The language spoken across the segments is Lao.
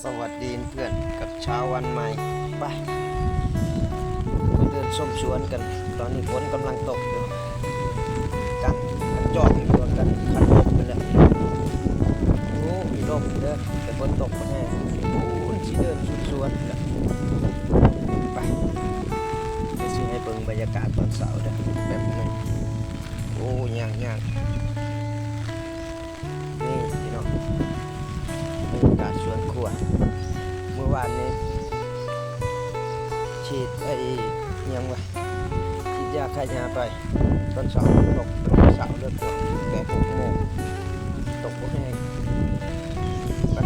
ສະຫວັດດີເພື່ອນກັບເຊົ້າວັນໃໝ່. ໄປ ໄປເດີນຊົມສວນກັນ. ຕອນນີ້ຝົນກຳລັງຕົກຢູ່. ກັນ ກັນຈອກຢູ່ ກັນຄັນລົມໄປແລ້ວ. ໂອ້ ມີລົມເດີ ແຕ່ຝົນຕົກບໍ່ແຮງ. ໂອ້ ຊິເດີນຊົມສວນແລ້ວ. ໄປ ດຽວຊິໃຫ້ເບິ່ງບັນຍາກາດຕອນເຊົ້າເດີ ແປັບໜຶ່ງ. ໂອ້ ຍາກໆ. ນີ້ພີ່ນ້ອງ ບັນຍາກາດສວນຄົວ. ມື້ວານນີ້ ສີດໄອ້ຫຍັງວະ ສີດຢາຂ້າຫຍ້າໄປ ຕອນເຊົ້າ ຕອນເຊົ້າເລີຍ ແຕ່ຫົກໂມງ ຕົກບໍ່ແຮງ. ໄປ ບັ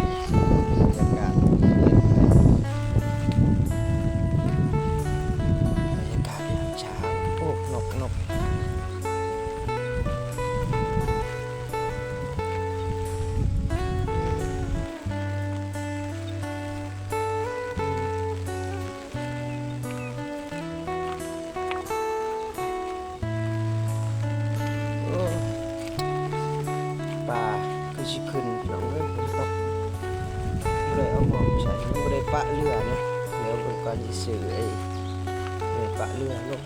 ນຍາກາດ ບັນຍາກາດຍາມເຊົ້າ. ໂອ້ ນົກ ນົກ. ໂອ້ ປາຄືຊິຂຶ້ນ ພີ່ນ້ອງເອີຍ ຝົນຕົກ. ບໍ່ໄດ້ເອົາໝອກໃສ່ ຍັງບໍ່ໄດ້ປະເຮືອນະ. ແລ້ວເບິ່ງກ່ອນຊິຊື້ໄອ້ ໄດ້ປະເຮືອນ ລົງ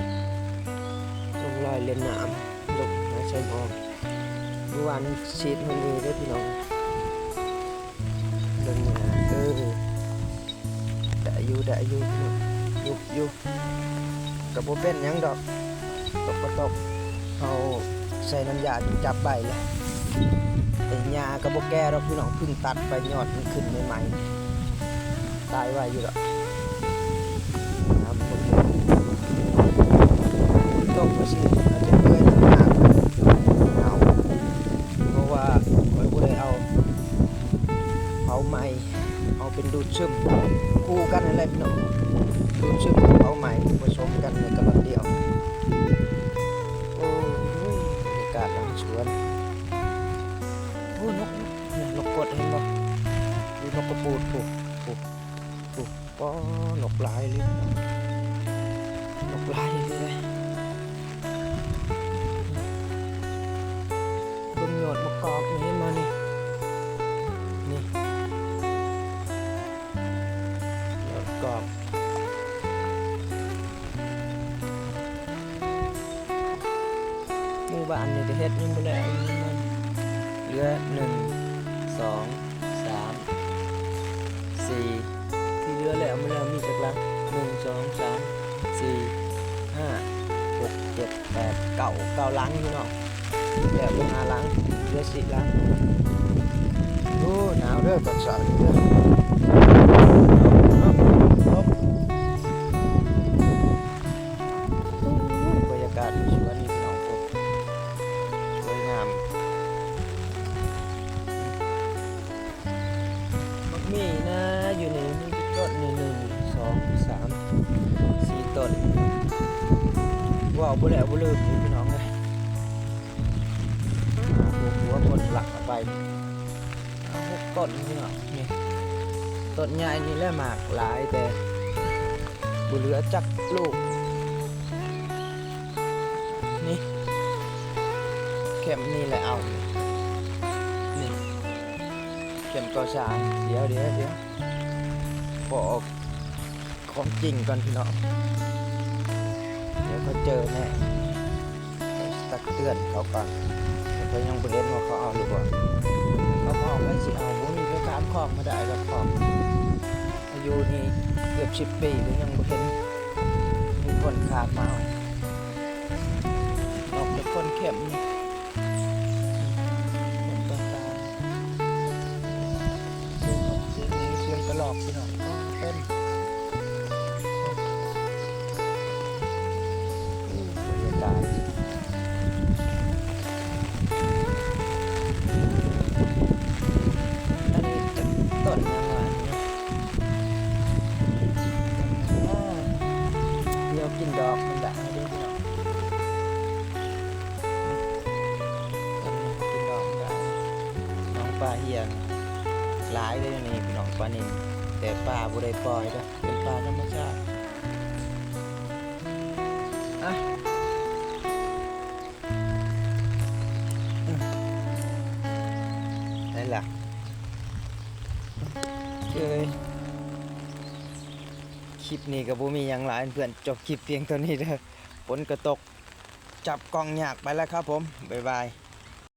ລົງລອຍເລ່ນນ້ຳ ລົງຫາໃສ່ໝອກ. ມື້ວານສີດມື້ນີ້ເດີພີ່ນ້ອງ. ເບິ່ງ ເອີ ໄດ້ຢູ່ ໄດ້ຢູ່ ຍຸບຢູ່. ກໍບໍ່ເປັນຫຍັງດອກ ຕົກກໍຕົກ ເຮົາໃສ່ນ້ຳຢາຈັບໄວ້ແຫຼະ. ໄອ້ຫຍ້າກໍບໍ່ແກ່ດອກພີ່ນ້ອງ ເພິ່ງຕັດໄປ ຍອດມັນຂຶ້ນໃໝ່ໆ ຕາຍໄວຢູ່ດອກ. ນ້ຳບໍ່ແກ່ ຝົນຕົກວ່າຊິ ອາດຈະເປື່ອຍ ເອົາ ເພາະວ່າຂ້ອຍບໍ່ໄດ້ເອົາເຜົາໃໝ່ ເອົາເປັນດູດຊຶມ ຄູ່ກັນຫັ້ນແຫຼະພີ່ນ້ອງ. ດູດຊຶມກັບເຜົາໃໝ່ ປະສົມກັນໃນກະລອນດຽວ. ໂອ້ຍ ບັນຍາກາດຫຼັງສວນ. ໂອ້ ນົກ ນົກ ນົກກົດ ເຫັນບໍ່? ຢູ່ນົກກະປູດ ໂອ້ ໂອ້ ໂອ້ ປ້ອ ນົກຫຼາຍເລີຍ ນົກຫຼາຍເລີຍ. ເບິ່ງຍອດມະກອກນີ້ ເຫັນບໍ່ນີ້? ນີ້ ຍອດກອກ. ມື້ວານນີ້ກໍເຮັດຍັງບໍ່ແລ້ວ ເຫຼືອ ໜຶ່ງ ສອງ ສາມ ສີ່ ທີ່ເຫຼືອແລ້ວ ມາແລ້ວມີຈັກຫຼັງ? ໜຶ່ງ ສອງ ສາມ ສີ່ ຫ້າ ຫົກ ເຈັດ ແປດ ເກົ້າ ເກົ້າຫຼັງພີ່ນ້ອງ. ແລ້ວໄປຫ້າຫຼັງ ເຫຼືອສີ່ຫຼັງ. ໂອ້ ໜາວເດີ ຕອນເຊົ້ານີ້ເດີ. ເອົາ ເອົາ ເອົາ ໂອ້ຍ ບັນຍາກາດຢູ່ສວນນີ້ພີ່ນ້ອງ ໂອ້ ສວຍງາມ. ບັກໝີ່ນະ ຢູ່ນີ້ມີຈັກຕົ້ນນີ້ ໜຶ່ງ ສອງ ສາມ ສີ່ຕົ້ນ. ເວົ້າບໍ່ແລ້ວບໍ່ລືມຢູ່ພີ່ນ້ອງເອີຍ. ຫົວຄົນລັກເອົາໄປ ຫ້າ ຫົກຕົ້ນພີ່ນ້ອງ. ນີ້ຕົ້ນໃຫຍ່ນີ້ແຫຼະ ໝາກຫຼາຍແຕ່ບໍ່ເຫຼືອຈັກລູກ. ນີ້ ແຄມນີ້ແຫຼະເອົາ ນີ້ ແຄມກໍ່ສ້າງ. ດຽວ ດຽວ ດຽວ ຂໍອອກຂອງຈິງກ່ອນພີ່ນ້ອງ ດຽວເຂົາເຈີແນ່. ຕັກເຕືອນເຂົາກ່ອນ ເຂົາຍັງບໍ່ເຫັນວ່າເຂົາເອົາຫຼືບໍ່. ເຂົາເອົາ ໃຜຊິເອົາ ບໍ່ມີໄປຕາມຂອງມາໄດ້ດອກ ຂອງອາຍຸນີ້ເກືອບສິບປີ ກໍຍັງບໍ່ເຫັນມີຄົນຂ້າມມາເອົາ. ອອກແຕ່ຄົນແຄມນີ້ ຄົນຕ່າງໆ ສຽງ ສຽງ ສຽງກະລອກພີ່ນ້ອງ ເຕັມ. ບັນຍາກາດ ອັນນີ້ຕົ້ນຫຍັງວະ ອັນນີ້ ດຽວກິນດອກມັນດາເດີພີ່ນ້ອງ. ກິນດອກມັນດາ ນ້ອງປາເຮຍ ຫຼາຍເດ້ນີ້ພີ່ນ້ອງ ປານິນ ແຕ່ປາບໍ່ໄດ້ປ່ອຍເດ້ ເປັນປາທຳມະຊາດ. ອ່ະ ອືມ ໄດ້ລະ. ເອີຍ ຄລິບນີ້ກໍບໍ່ມີຫຍັງຫຼາຍເພື່ອນ ຈົບຄລິບພຽງເທົ່ານີ້ເດີ. ຝົນກໍຕົກ ຈັບກ້ອງຍາກ ໄປແລ້ວຄັບຜົມ ບາຍບາຍ.